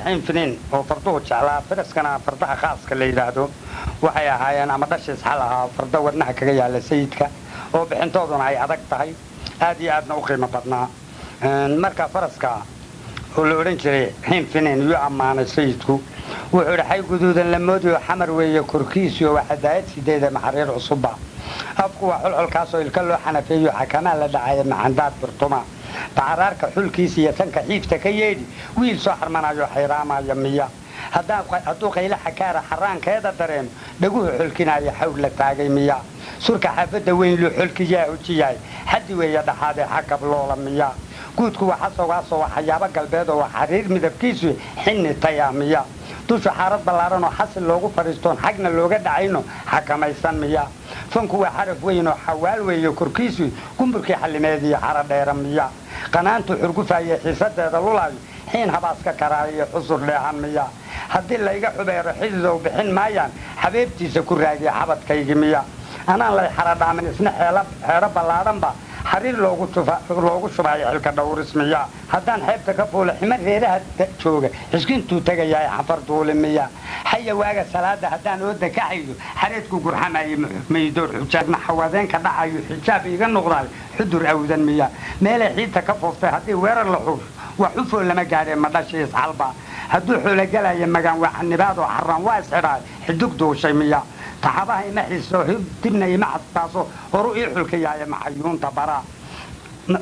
Xiinfiniin oo farduhu jeclaa, faraskana fardaha khaaska la yidhaahdo, waxay ahaayeen ama dhashiis xal ahaa farda wadnaha kaga yaalla sayidka, oo bixintooduna ay adag tahay, aad iyo aadna u qiimo badnaa. Marka faraska oo la odhan jiray Xiinfiniin yuu ammaanay sayidku. Wuxuu idhi: xay guduudan la moodiyo, xamar weeye korkiisiyo, waa xadaayad sideeda, maxariir cusubba. Afku waa xolxolkaasoo ilka loo xanafeeyo, xakamaa la dhacaya, maxandaad birtuma. Bacaraarka xulkiisa iyo sanka xiifta ka yeedhi, wiil soo xarmanayo xayraamaya miya? Hadduu qayle xakaara xaraankeeda dareemo, dhaguhu xolkinaya, xawd la taagay miya? Surka xaafadda weyn luu xolkiyaa hojiyahay, xaddi weeye dhaxaadee, xakab loola miya? Guudku waa xasowgaasoo waa xayaabo galbeed oo waa xariir midabkiisu xinni taya miya? Dusha xaarad ballaaran oo xasil loogu fadhiistoon xagna looga dhacayno, xakamaysan miya? Fanku waa xaraf weyn oo xawaal weeye korkiisu, gumburkii xallimeed iyo xara dheera miya? Qanaantu xurgufaye xiisadeeda lulaayo, xiin habaaska karaayo, xusur dheehan miya? Haddii layga xubeero, xididow bixin maayaan, xabeebtiisa ku raagiya xabadkaygi miya? Anaan lay xaradhaamin, isna xeero ballaadhanba xariir loogu shubayo, xilka dhawris miya? Haddaan xeebta ka fuula, xima reeraha jooga xiskintuu tegayaa, xanfar duuli miya? Xaya waaga salaada haddaan ooda ka xaydo, xareedku gurxamaye, maydoor xujaabna xawadeenka dhacayo, xijaab iga noqdaay, xudur awdan miya? Meelay xiidta ka fooftay haddii weerar la xuusho, waa xufoo lama gaadhee, ma dhashay isxalba? Hadduu xoologelaya magaan, waa xanibaadoo xaraan waa isxidhaay, xidug duushay miya? Taxabaha ima xiiso, dibna ima xastaaso, horu ii xulkayaaye, maxayuunta baraa?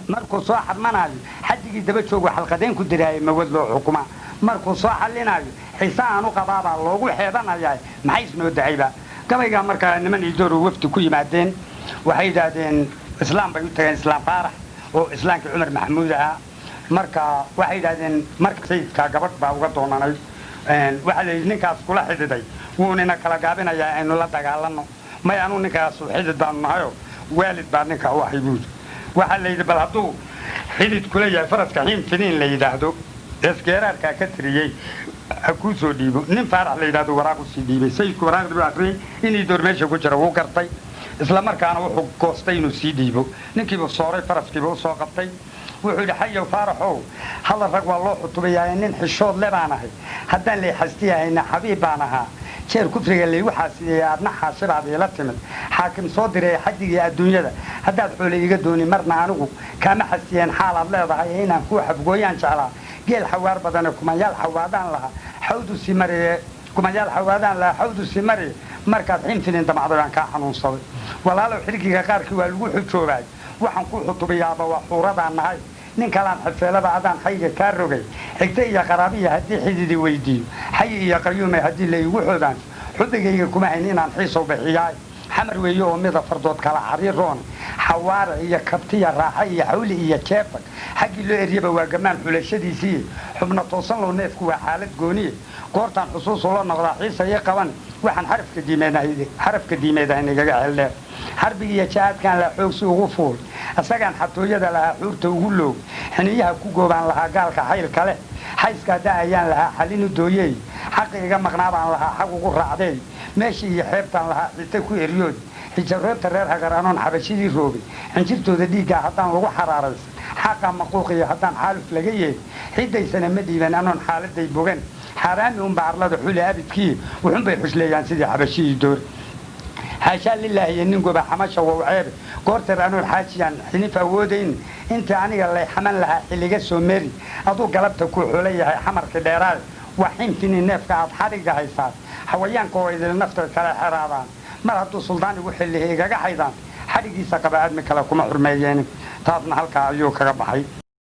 Markuu soo xarmanaayo, xaddigii daba joogo xalqadeen ku diraaye, mawad loo xukuma? Markuu soo xallinaayo, xiise aan u qabaabaa loogu xeebanayaa, maxay isnoo dahayba? Gabaygaa markaa niman idoor wafdi ku yimaadeen, waxay yidhaahdeen islaam bay u tageen, Islaam Faarax oo islaamkii Cumar Maxamuud ahaa. Marka waxay yidhahdeen marka sayidkaa gabadh baa uga doonanay. Waxaa la yidhi ninkaas kula xididay wuunina kala gaabinayaa, aynu la dagaalanno. May, anuu ninkaas xidid baanu nahayo, waalid baa ninka u ahay buudi. Waxaa la yidhi bal hadduu xidid kula yahay, faraska Xiin Finiin la yidhaahdo esgeeraarkaa ka tiriyey ha kuu soo dhiibo. Nin Faarax la yidhahdo waraaq usii dhiibay. Sayidku waraaqdii buu akriyey, inii door meesha ku jira wuu gartay, isla markaana wuxuu goostay inuu sii dhiibo. Ninkiibuu sooray, faraskiiba usoo qabtay. Wuxuu yidhi: xayow Faaraxow, hadal rag waa loo xutubayaa, nin xishood le baan ahay, haddaan lay xastiyahayna xabiib baan ahaa. Jeer kufriga laygu xaasideeyey, aadna xaashibaad iila timid, xaakim soo diray xaddigii adduunyada. Haddaad xoole iga dooni, marna anigu kaama xastiyeen xaalaad leedahay ee inaan kuu xafgooyaan jeclaa. Geel xawaar badane kumanyaal xawaadaan lahaa, xawdu sii mariye, kumanyaal xawaadaan lahaa, xawdu sii mariye. Markaad Xinfinin damacday baan kaa xanuunsaday. Walaalow, xilgiga qaarkii waa lagu xujoobaay, waxaan ku xutubiyaaba waa xuuradaan nahay. Nin kalaan xifeelaba adaan xayga kaa rogay. Xigta iyo qaraabiya haddii xididi weydiiyo, xayi iyo qayuume haddii la igu xoodaansho, xubigayga kuma hayn inaan xiisow bixiyaay. Xamar weeye oo mida fardood kala xariiroon, xawaare iyo kabtiya, raaxa iyo xawli iyo jeefag, xaggii loo eryaba waa gammaan xulashadiisii. Xubna toosan low neefku waa xaalad gooniye, goortaan xusuusu la noqdaa xiisa ii qaban. Waxaan xarafka diimeedahayn igaga xeldheer, xarbigi iyo jahaadkaan lahaa xoogsi ugu fuul, isagaan xatooyada lahaa xuurta ugu loog, xiniyaha ku goobaan lahaa gaalka xaylka leh, xayska hadda ayaan lahaa xalinu dooyey, xaqi iga maqnaabaan lahaa xag ugu raacdeey, meeshii iyo xeebtaan lahaa xita ku eryood, xijaroobta reer Hagar anoon xabashidii roobay, xinjirtooda dhiiggaa haddaan lagu xaraaraysan, xaqa maquuqiyo haddaan xaaluf laga yeelin, xidaysana ma dhiiban anoon xaaladay bogan, xaaraami unba arlada xuli abidkii, wuxunbay xusleeyaan sidii xabashidii door. Xaashaa lilaahi iyo nin goba xamasha wow ceebe, goorteer anoon xaajiyaan xinif awoodayn, intii aniga lay xaman lahaa xilliga soo meri. Aduu galabta kuu xulo yahay xamarkii dheeraay, waa Xinfini neefka aad xadhigga haysaa, xawayaanka oo idil nafta kala xeraadaan. Mar hadduu suldaan igu xillihi igaga xaydaan, xadhiggiisa qaba aadmi kale kuma xurmeeyeen. Taasna halkaa ayuu kaga baxay.